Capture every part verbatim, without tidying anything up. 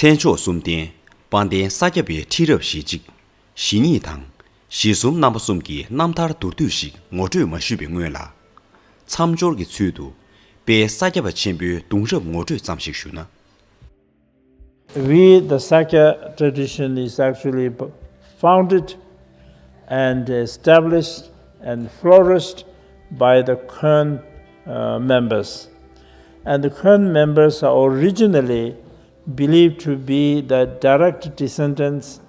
མཚན་མཆོག་གསུམ་ལྡན་དཔལ་ལྡན་ས་སྐྱ་པའི་ཁྲི་རབས་ཞེ་གཅིག་ཞེ་གཉིས་དང་། ཞེ་གསུམ་རྣམ་པ་གསུམ་གྱི་རྣམ་ཐར་མདོར་བསྡུས་ཤིག་ངོ་སྤྲོད་མ་ཞུས་པའི་སྔོན་ལ། མཚམས་སྦྱོར་གྱི་ཚུལ་དུ། དཔལ་ས་སྐྱ་པ་ཆེན་པོའི་གདུང་རབས་ངོ་སྤྲོད་ཙམ་ཞིག་ཞུ་ན། We, the Sakya tradition, is actually founded and established and flourished by the Khön uh, members. And the Khön members are originally believed to be the direct descendants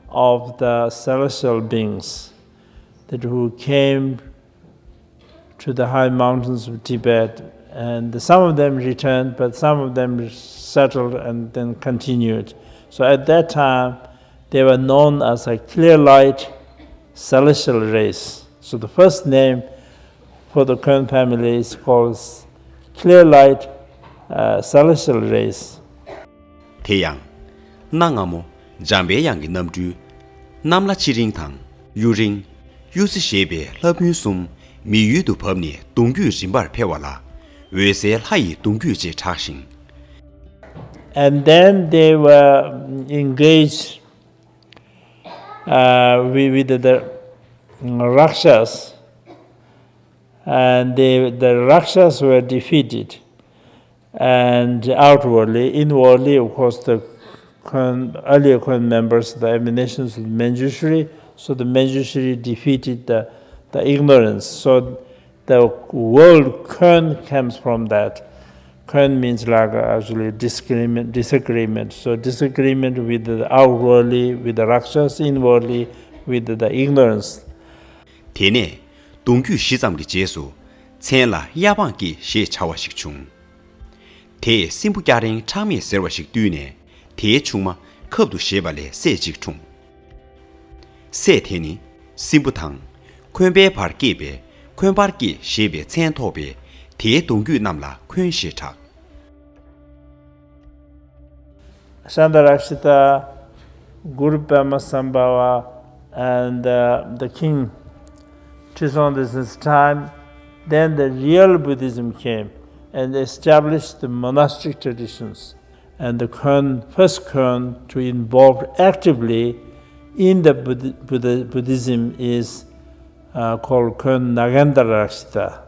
of the celestial beings that who came to the high mountains of Tibet, and some of them returned, but some of them settled and then continued. So at that time, they were known as a clear light celestial race. So the first name for the Khön family is called clear light uh, celestial race. དེ་ཡང་། གནའ་སྔ་མོ་འཇམ་པའི་དབྱངས་ཀྱི་རྣམ་སྤྲུལ་གནམ་ལྷ་ཚེ་རིང་དང་གཡུ་རིང་། གཡུ་རྩེ་ཞེས་པའི་ལྷ་སྤུན་གསུམ་མི་ཡུལ་དུ་བབས་ནས་གདུང་རྒྱུད་རིམ་པར་འཕེལ་བ་ལ་འོད་གསལ་ལྷ་ཡི་གདུང་རྒྱུད་ཅེས་གྲགས་ཤིང་། And then they were engaged uh, with, with the Rakshas, and they, the Rakshas were defeated. And outwardly, inwardly, of course, the Khön, earlier Khön members, the emanations of Manjushri, so the Manjushri defeated the, the ignorance. So the word Khön comes from that. Khön means like uh, actually disagreement, disagreement. So disagreement with the outwardly, with the Rakshas, inwardly, with the ignorance. དེ་ནས་གདུང་རྒྱུད་བཞི་ཙམ་གྱི་རྗེས་སུ་མཚན་ལ་གཡའ་འབངས་སྐྱེས་ཞེས་བྱ་བ་ཞིག་བྱུང་། དེས་སྲིན་པོ་སྐྱ་རེངས་ཁྲག་མེད་ཟེར་བ་ཞིག་བཏུལ་ནས་དེའི་ཆུང་མ་ཁབ་ཏུ་བཞེས་པ་ལས་སྲས་གཅིག་འཁྲུངས། སྲས་དེ་ནི་སྲིན་པོ་དང་འཁོན་པའི་བར་སྐྱེས་པས་འཁོན་པར་སྐྱེས་ཞེས་པའི་མཚན་ཐོགས་པས་དེའི་གདུང་རྒྱུད་རྣམས་ལ་འཁོན་ཞེས་གྲགས། Shandarakshita, Guru Padmasambhava, and uh, the king Trisong this time, then the real Buddhism came and established the monastic traditions. And the Khön, first Khön to involve actively in the Buddhi- Buddha- Buddhism is uh, called Khön Nagendra Rakshita,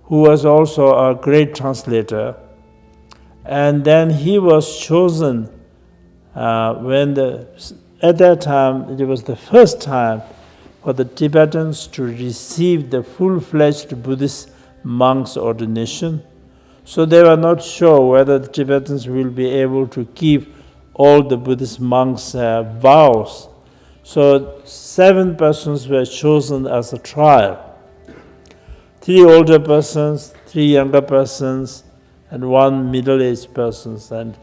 who was also a great translator. And then he was chosen uh, when the, at that time, it was the first time for the Tibetans to receive the full-fledged Buddhist monks' ordination. So they were not sure whether the Tibetans will be able to keep all the Buddhist monks' uh, vows. So seven persons were chosen as a trial. Three older persons, three younger persons, and one middle-aged person. And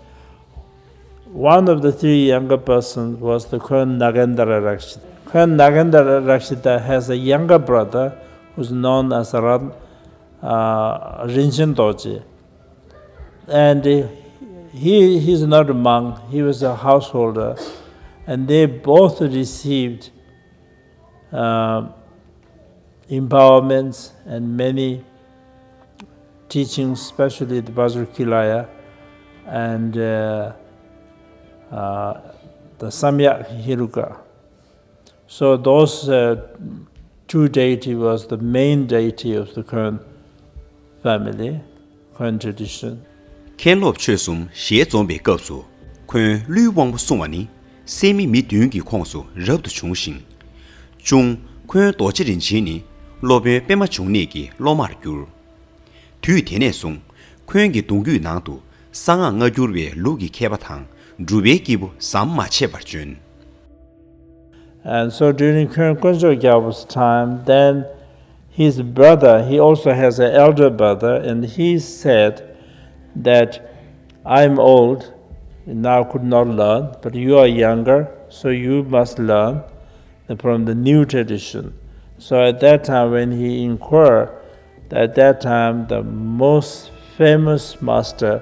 one of the three younger persons was the Khön Nagendra Rakshita. Khön Nagendra Rakshita has a younger brother who's known as Rat, uh, Rinchen Dorje. And uh, he, he's not a monk, he was a householder. And they both received uh, empowerments and many teachings, especially the Vajrakilaya and uh, uh, the Samyak Hiruka. So those uh, two deity was the main deity of the Khön family. Khön tradition. མཁན་སློབ་ཆོས་གསུམ་ཞལ་འཛོམས་པའི་སྐབས་སུ་ཁོང་ཀླུའི་དབང་པོ་སྲུང་བ་ནི་སད་མི་མི་བདུན་གྱི་ཁོངས་སུ་རབ་ཏུ་བྱུང་ཞིང་། གཅུང་ཁོང་རྡོ་རྗེ་རིན་ཆེན་ནི་སློབ་དཔོན་པདྨ་འབྱུང་གནས་ཀྱི་སློབ་མར་གྱུར། དུས་དེ་ནས་བཟུང་ཁོང་གི་གདུང་རྒྱུད་ནང་དུ་གསང་སྔགས་སྔ་འགྱུར་བའི་ལུགས་ཀྱི་མཁས་པ་དང་སྒྲུབ་པའི་སྐྱེས་བུ་ཟམ་མ་ཆད་པར་བྱོན། And so during Khön Konchok Gyalpo's time, then his brother, he also has an elder brother, and he said that, "I'm old, now could not learn, but you are younger, so you must learn from the new tradition." So at that time when he inquired, at that time the most famous master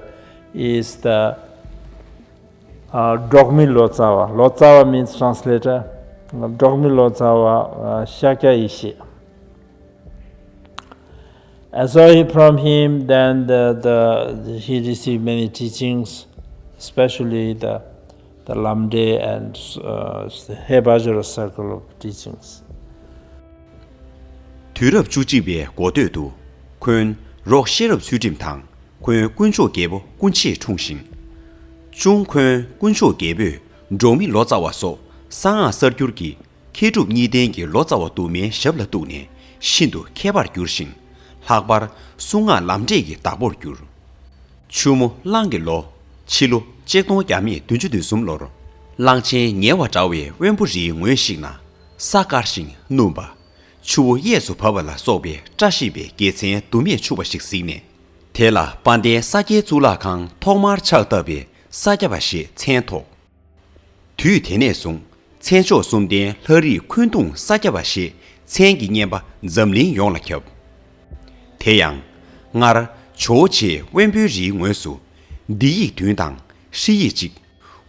is the uh, Drokmi Lotsawa. Lotsawa means translator. Drokmi Lotsawa, uh, Shakya Ishi. And so he, from him, then the, the, he received many teachings. especially the, the Lamde and, uh, the Hebajura circle of teachings. དུས་རབས་བཅུ་གཅིག་པའི་འགོ་སྟོད་དུ། ཁོན་རོག་ཤེས་རབ་ཚུལ་ཁྲིམས་དང་། ཁོན་དཀོན་མཆོག་རྒྱལ་པོ་སྐུ་མཆེད་འཁྲུངས་ཤིང་། ཅུང་ཁོན་དཀོན་མཆོག་རྒྱལ་པོས་འབྲོག་མི་ལོ་ཙཱ་བ་སོགས་གསང་སྔགས་གསར་འགྱུར་གྱི་མཁས་གྲུབ་གཉིས་ལྡན་གྱི་ལོ་ཙཱ་བ་དུ་མའི་ཞབས་ལ་གཏུགས་ནས་ཤིན་ཏུ་མཁས་པར་གྱུར་ཞིང་། ལྷག་པར་གསུང་སྔགས་ལམ་འབྲས་ཀྱི་བདག་པོར་གྱུར། ཆུ་མོ་གླང་གི་ལོ། ཕྱི་ལོ་ཆིག་སྟོང་བརྒྱ་མེད་བདུན་ཅུ་དོན་གསུམ་ལོར། གླང་ཆེན་ཉེ་བ་འདྲ་བའི་དབོན་པོ་རིའི་ངོས་ཤིག་ན། ས་དཀར་ཞིང་སྣུམ་པ། ཆུ་བོ་གཡས་སུ་བབས་པ་ལ་སོགས་པའི་བཀྲ་ཤིས་པའི་དགེ་མཚན་དུ་མས་ཕྱུག་པ་ཞིག་གཟིགས་ནས། དེ་ལ་དཔལ་ལྡན་ས་སྐྱའི་གཙུག་ལག་ཁང་ཐོག་མར་ཕྱག་བཏབ་པས་ས་སྐྱ་པ་ཞེས་མཚན་ཐོགས། དུས་དེ་ནས་བཟུང་མཚན་མཆོག་གསུམ་ལྡན་ལྷ་རིས་འཁོན་གདུང་ས་སྐྱ་པ་ཞེས་མཚན་གྱི་སྙན་པ་འཛམ་གླིང་ཡོངས་ལ་ཁྱབ། དེ་ཡང་། སྔར་ཇོ་བོ་རྗེ་དབོན་པོའི་རིའི་ངོས་སུ་འདི་ཡིག་བདུན་དང་ཧྲི་ཡིག་གཅིག་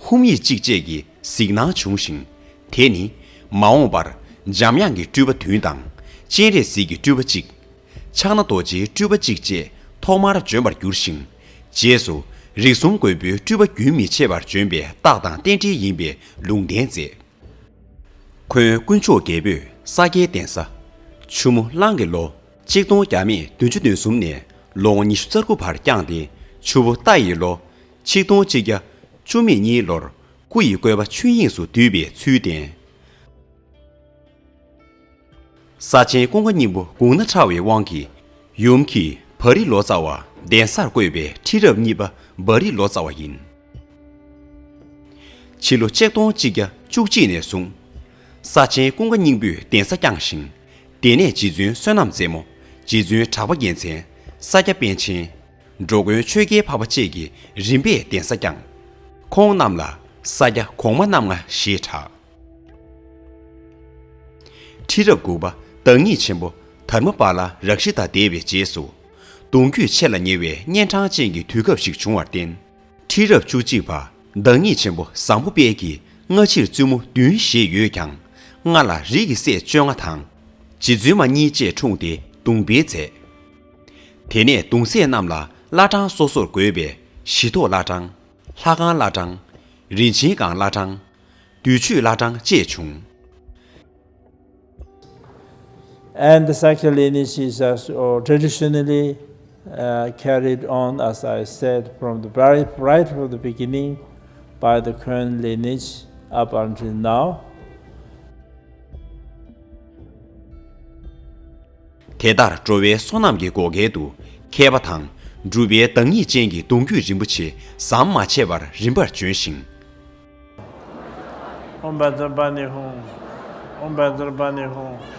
ཧཱུྃ་ཡིག་གཅིག་བཅས་ཀྱི་གཟིགས་སྣང་བྱུང་ཞིང་། དེ་ནི་མ་འོངས་པར་འཇམ་དབྱངས་ཀྱི་སྤྲུལ་པ་བདུན་དང་སྤྱན་རས་གཟིགས་ཀྱི་སྤྲུལ་པ་གཅིག་ཕྱག་ན་རྡོ་རྗེའི་སྤྲུལ་པ་གཅིག་བཅས་ཐོག་མར་བྱོན་པར་གྱུར་ཞིང་། རྗེས་སུ་རིགས་གསུམ་མགོན་པོའི་སྤྲུལ་པ་རྒྱུན་མི་འཆད་པར་བྱོན་པའི་རྟགས་དང་རྟེན་འབྲེལ་ཡིན་པའི་ལུང་བསྟན་མཛད། ཁོན་དཀོན་མཆོག་རྒྱལ་པོས་ས་སྐྱའི་གདན་ས་ཆུ་མོ་གླང་གི་ལོ་ཆིག་སྟོང་བརྒྱ་མེད་བདུན་ཅུ་དོན་གསུམ་ནས་ལོ་ངོ་ཉི་ཤུ་རྩ་དགུ་བར་བསྐྱངས་ཏེ། ཆུ་བོ་རྟ་ཡི་ལོ་ཆིག་སྟོང་གཅིག་བརྒྱ་བཅུ་མེད་གཉིས་ལོར་སྐུ་ཡི་བཀོད་པ་ཆོས་དབྱིངས་སུ་བསྡུས་པའི་ཚུལ་བསྟན། ས་ཆེན་ཀུན་དགའ་སྙིང་པོ་དགུང་ན་ཕྲ་བའི་དབང་གིས། ཡུམ་གྱིས་བ་རི་ལོ་ཙཱ་བ་གདན་སར་བསྐོས་པའི་ཁྲི་རབས་གཉིས་པ་བ་རི་ལོ་ཙཱ་བ་ཡིན། ཕྱི་ལོ་ཆིག་སྟོང་གཅིག་བརྒྱ་བཅུ་གཅིག་ནས་བཟུང་། ས་ཆེན་ཀུན་དགའ་སྙིང་པོས་གདན་ས་བསྐྱངས་ཤིང་། དེ་ནས་རྗེ་བཙུན་བསོད་ནམས་རྩེ་མོ། རྗེ་བཙུན་གྲགས་པ་རྒྱལ་མཚན། ས་སྐྱ་པཎ་ཆེན། འགྲོ་མགོན་ཆོས་རྒྱལ་འཕགས་པ་བཅས་ཀྱིས་རིམ་པས་གདན་ས་བསྐྱངས། ཁོང་རྣམས་ལ་ས་སྐྱ་གོང་མ་རྣམ་ལྔ་ཞེས་གྲགས། ཁྲི་རབས་དགུ་པ་བདག་ཉིད་ཆེན་པོ་དྷརྨ་པཱ་ལ་རཀྵི་ཏ་འདས་པའི་རྗེས་སུ། གདུང་རྒྱུད་ཆེ་ལ་ཉེ་བའི་གཉན་འཕྲང་ཅན་གྱི་དུས་སྐབས་ཤིག་བྱུང་བར་བརྟེན། ཁྲི་རབས་བཅུ་གཅིག་པ་བདག་ཉིད་ཆེན་པོ་བཟང་པོ་དཔལ་གྱིས་སྔ་ཕྱིར་བཙུན་མོ་བདུན་བཞེས་ཡོད་ཀྱང་། ལྔ་ལ་རིགས་ཀྱི་སྲས་བཅོ་ལྔ་དང་། རྗེ་བཙུན་མ་གཉིས་བཅས་འཁྲུངས་ཏེ་གདུང་སྤེལ་མཛད། དེ་ནས་གདུང་སྲས་རྣམས་ལ་བླ་བྲང་སོ་སོར་བགོས་པའི་གཞི་ཐོག་བླ་བྲང་། ལྷ་ཁང་བླ་བྲང་། རིན་ཆེན་སྒང་བླ་བྲང་། དུས་མཆོད་བླ་བྲང་བཅས་བྱུང་། And the Sakya lineage is, uh, traditionally, uh, carried on, as I said, from the very, right from the beginning by the Khön lineage up until now. དེ་ལྟར་འགྲོ་བའི་བསོད་ནམས་ཀྱི་བགོ་སྐལ་དུ། མཁས་པ་དང་གྲུབ་པའི་བདག་ཉིད་ཅན་གྱི་གདུང་རྒྱུད་རིན་པོ་ཆེ་ཟམ་མ་ཆད་པར་རིམ་པར་བྱོན་ཞིང་། ཨོཾ་བཛྲ་པཱ་ཎི་ཧཱུྃ། ཨོཾ་བཛྲ་པཱ་ཎི་ཧཱུྃ།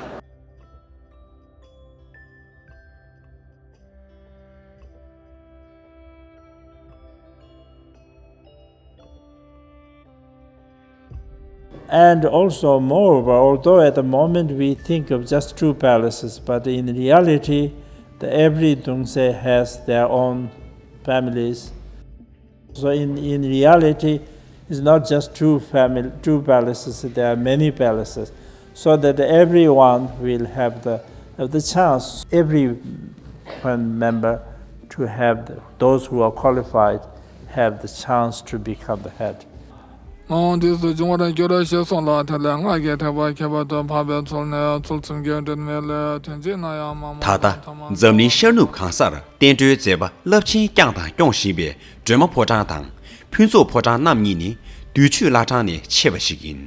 And also, moreover, although at the moment we think of just two palaces, but in reality, the, every Dungse has their own families. So in, in reality, it's not just two family, two palaces, there are many palaces. So that everyone will have the, have the chance, every member to have the, those who are qualified have the chance to become the head. མ་འོངས་དུས་སུ་འབྱུང་བར་འགྱུར་ཞེས་གསུངས་ལ། དེ་ལས་སྔགས་ཀྱི་ཐེག་པ་ཁྱད་པར་དུ་འཕགས་པའི་ཚུལ་ནི་ཚུལ་ཁྲིམས་ཀྱི་སྒྲོན་མེ་ལས་ཐོན་ཅིང་ན་ཡང་མ་མོ། ད་ལྟ་འཛམ་གླིང་ཤར་ནུབ་གང་སར་བསྟན་འགྲོའི་མཛད་པ་རླབས་ཆེན་བསྐྱངས་དང་སྐྱོང་བཞིན་པའི་སྒྲོལ་མ་ཕོ་བྲང་དང་ཕུན་ཚོགས་ཕོ་བྲང་རྣམ་གཉིས་ནི་བདུད་ཆོས་བླ་བྲང་ནས་མཆེད་པ་ཞིག་ཡིན།